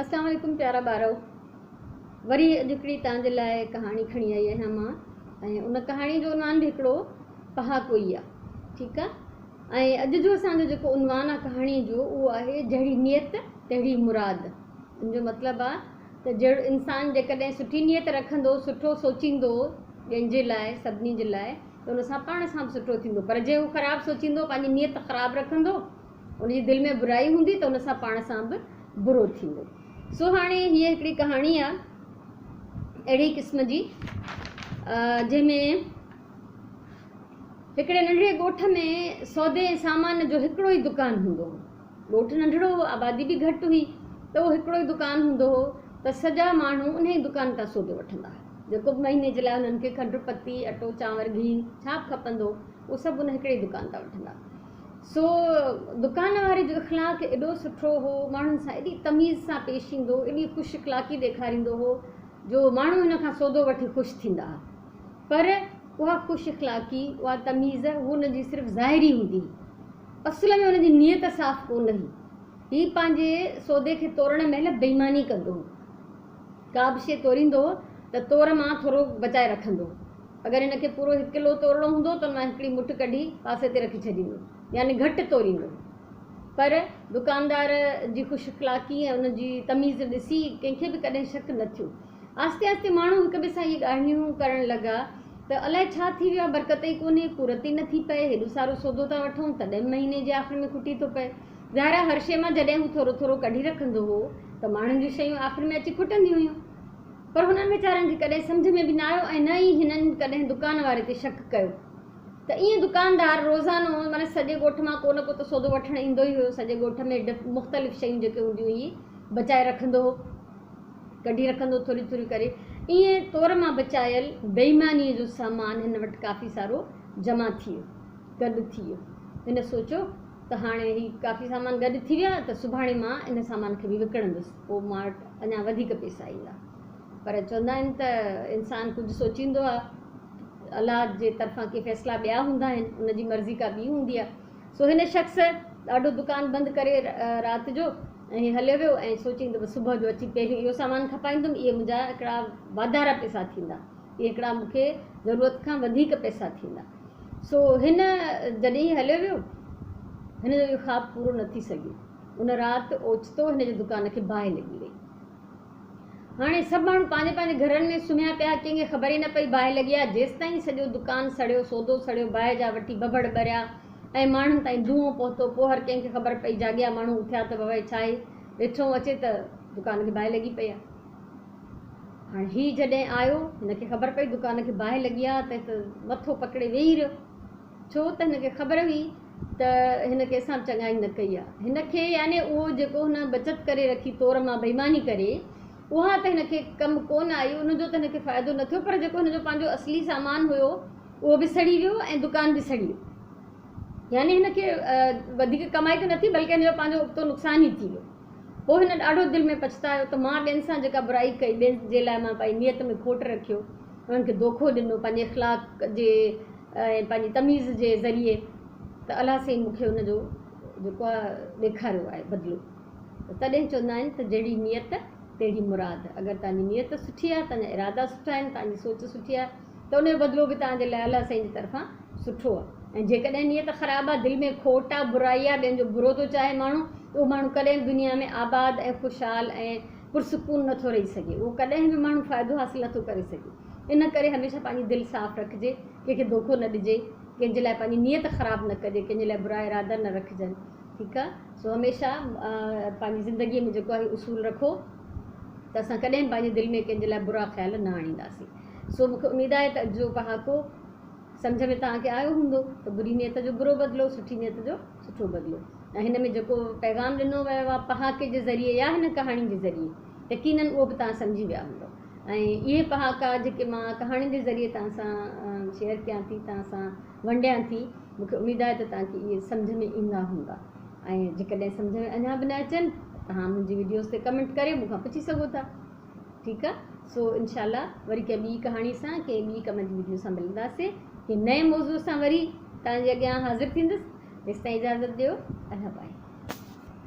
اسلام عليڪم پيارا ٻارؤ وري اڄ هڪڙي توهان جي لاء ڪهاڻي کڻي آئي آهيان مان ۽ ان ڪهاڻي جو عنوان به هڪڙو پهاڪو ئي آهي ٺيڪ آهي ۽ اڄ جو اسان جو جيڪو عنوان آهي ڪهاڻي جو اهو آهي جهڙي نيت تهڙي مراد ان جو مطلب آهي ته جهڙو انسان جيڪڏهن سٺي نيت رکندو سٺو سوچيندو ٻين جي لاء سڀني جي لاء ته ان سان پاڻ سان به سٺو ٿيندو پر جي هو خراب سوچيندو پنهنجي نيت خراب رکندو ان جي دل ۾ برائي هوندي ته ان سان پاڻ سان به برو ٿيندو. سو هاڻي هيء هڪڙي ڪهاڻي آ اهڙي قسم جي جنهن ۾ هڪڙي ننڍڙي ڳوٺ ۾ سودي ۽ سامان جو هڪڙو ئي دڪان هوندو هو. ڳوٺ ننڍڙو هو، آبادي به گهٽ هئي ته اهو هڪڙو ئي دڪان هوندو هو ته سڄا ماڻهو انهيء دڪان تان سودو وٺندا هئا. جيڪو به مهيني جي لاء هنن کي کنڊ، پتي، اٽو، چانور، گيهه ڇا به کپندو هو، اهو سڀ ان هڪڙي ئي دڪان تان وٺندا هئا. سو دڪان واري جو اخلاق ايڏو سٺو هو، ماڻهن سان ايڏي تميز سان پيش ايندو هو، ايڏي خوش اخلاقي ڏيکاريندو هو جو ماڻهو هن کان سودو وٺي خوش ٿيندا ها. پر اها خوش اخلاقي، اها تميز هو هن جي صرف ظاهري هوندي هئي. اصل ۾ هن جي نيت صاف ڪو نه هئي. هي پنهنجي سودي کي تورڻ مهل بيماني ڪندو هو. ڪا به شيء توريندو هو ته تور مان ٿورو بچائي رکندو هو. اگر هن کي پورو هڪ ڪلو تورڻو هوندو ته ان مان هڪڙي مٺ ڪڍي پاسي تي رکي ڇڏيندو يعني گهٽ توريندو. پر دڪاندار جي خوش اخلاقي ۽ ان جي تميز ڏسي ڪنهن کي به ڪڏهن شڪ نه ٿيو. آهستي آهستي ماڻهو هڪ ٻئي سان اهي ڳالهيون ڪرڻ لڳا ته الائي ڇا ٿي ويو آهي برڪت ئي ڪونهي، پورت ئي نٿي پئي، هيڏو سارو سودو ٿا وٺون تڏهن به مهيني جي آخر ۾ کٽي ٿو پئي. ظاهر آهي هر شيء مان جڏهن هو ٿورو ٿورو ڪڍي رکندو هو ته ماڻهن جون شيون آخر ۾ اچي کٽنديون هيون. پر هنن ويچارن کي ڪڏهن سمجهه ۾ به نه آيو ۽ نه ئي هنن ڪڏهن دڪان واري تي شڪ ڪيو ته ائين دڪاندار روزانو معنيٰ سڄي ڳوٺ مان ڪو نه ڪو ته سودو وٺڻ ايندو ئي هيو سڄي ڳوٺ ۾ مختلف شيون جيڪي هونديون هي بچائي رکندو هو ڪڍي رکندو ٿوريون ٿوريون ڪري ائين تور مان بچايل بيمانيء جو سامان هن وٽ ڪافي سارو جمع ٿي ويو گڏ ٿي ويو هن سوچيو ته هاڻي هي ڪافي سامان گڏ ٿي ويا ته سڀاڻي مان ان سامان کي به وڪڻندس پوء مان وٽ اڃا وڌيڪ پئسا ايندا. پر چوندا آهن ته انسان ڪجهه سوچيندو آهي، الله جي طرفان ڪي فيصلا ٻيا هوندا آهن، ان جي مرضي ڪا ٻي هوندي آهي. سو هن شخص ڏاڍو دڪان بند ڪري رات جو ۽ هليو ويو ۽ سوچيائين ته صبح جو اچي پهريون اهو سامان کپائيندم، اهي منهنجا هڪڙا واڌارا پئسا ٿيندا، اهي هڪڙا مون کي ضرورت کان وڌيڪ پئسا ٿيندا. سو هن جڏهن هي هليو ويو، هن جو اهو خواب پورو نه ٿي سگهيو. ان رات اوچتو هن جي دڪان کي باهه لڳي وئي. هاڻي سڀ ماڻهو پنهنجي پنهنجي گهرن ۾ سمهيا پيا، ڪنهن کي خبر ئي نه پئي باهه لڳي آهي. جيستائين سڄو دڪان سڙيو، سودو سڙيو، باهه جا وٺي ڀڀڙ ٻريا ۽ ماڻهن تائين دونهون پهتو، پوء هر ڪنهن کي خبر پئي، جاڳيا ماڻهو اٿيا ته بابا هي ڇا آهي؟ ڏٺئون اچي ته دڪان کي باهه لڳي پئي آهي. هاڻي هي جڏهن آيو، هن کي خبر پئي دڪان کي باهه لڳي آهي ته مٿو پڪڙي ويهي رهيو. ڇو ته هن کي خبر هئي ته هن ڪنهن سان به چڱائي نه ڪئي آهي. هن کي يعني اهو جيڪو هن بچت ڪري رکي تور مان بيماني ڪري، اها ته هن کي ڪم ڪونه آئي، ان جو ته هن کي فائدو نه ٿيو، پر جيڪو هن جو پنهنجو اصلي سامان هيو، اهو به سڙي ويو ۽ دڪان به سڙي ويو. يعني هن کي وڌيڪ ڪمائي ته نه ٿي، بلڪه هن جو پنهنجو ابتو نقصان ئي ٿي ويو. پوء هن ڏاڍو دل ۾ پڇتايو ته مان ٻين سان جيڪا برائي ڪئي، ٻين جي لاء مان پنهنجي نيت ۾ کوٽ رکيو، انهن کي دوکو ڏنو پنهنجي اخلاق جي ۽ پنهنجي تميز جي ذريعي ته الله سائين مون کي ان جو جيڪو آهي ڏيکاريو آهي بدلو. ته تڏهن چوندا آهن ته جهڙي نيت تهڙي مراد. اگر توهان جي نيت سٺي آهي، توهان جا ارادا سٺا آهن، توهان جي سوچ سٺي آهي ته ان جو بدلو به توهان جي لاء الله سائين جي طرفان سٺو آهي ۽ جيڪڏهن نيت خراب آهي، دل ۾ کوٽ آهي، برائي آهي، ٻين جو برو ٿو چاهي ماڻهو ته اهو ماڻهو ڪڏهن به دنيا ۾ آباد ۽ خوشحال ۽ پرسڪون نٿو رهي سگهي، اهو ڪڏهن به ماڻهو فائدو حاصل نٿو ڪري سگهي. ان ڪري هميشه پنهنجي دل صاف رکجي، ڪنهن کي دوکو نه ڏجي، ڪنهن جي لاء پنهنجي نيت خراب نه ڪجي، ڪنهن جي لاء برا ارادا نه رکجن، ٺيڪ آهي. سو هميشه پنهنجي زندگيء ۾ جيڪو آهي اصول رکو ته اسان ڪڏهن به پنهنجي دل ۾ ڪنهن جي لاء برا خيال نه آڻينداسين. سو مون کي اميد آهي ته اڄ جو پهاڪو سمجهه ۾ توهان کي آيو هوندو ته بري نيت جو برو بدلو، سٺي نيت جو سٺو بدلو ۽ هن ۾ جيڪو پيغام ڏنو ويو آهي پهاڪي جي ذريعي يا هن ڪهاڻي جي ذريعي يقينن اهو به توهان سمجهي ويا هوندؤ ۽ اهي پهاڪا جيڪي مان ڪهاڻين جي ذريعي توهان سان شيئر ڪيان ٿي توهان سان ونڊيان ٿي مون کي اميد آهي ته توهان کي اهي سمجهه ۾ ايندا هوندا ۽ جيڪڏهن سمجهه ۾ اڃا به نه اچن ته توهان منهنجي وڊيوز تي ڪمينٽ ڪري مون کان پڇي سگهو ٿا. ٺيڪ آ سو انشاء الله وري ڪنهن ٻي ڪهاڻي سان ڪنهن ٻي ڪم جي وڊيو سان ملنداسين ڪنهن نئين موضوع سان وري توهان جي اڳيان حاضر ٿيندس تيستائين اجازت ڏيو الله باهي.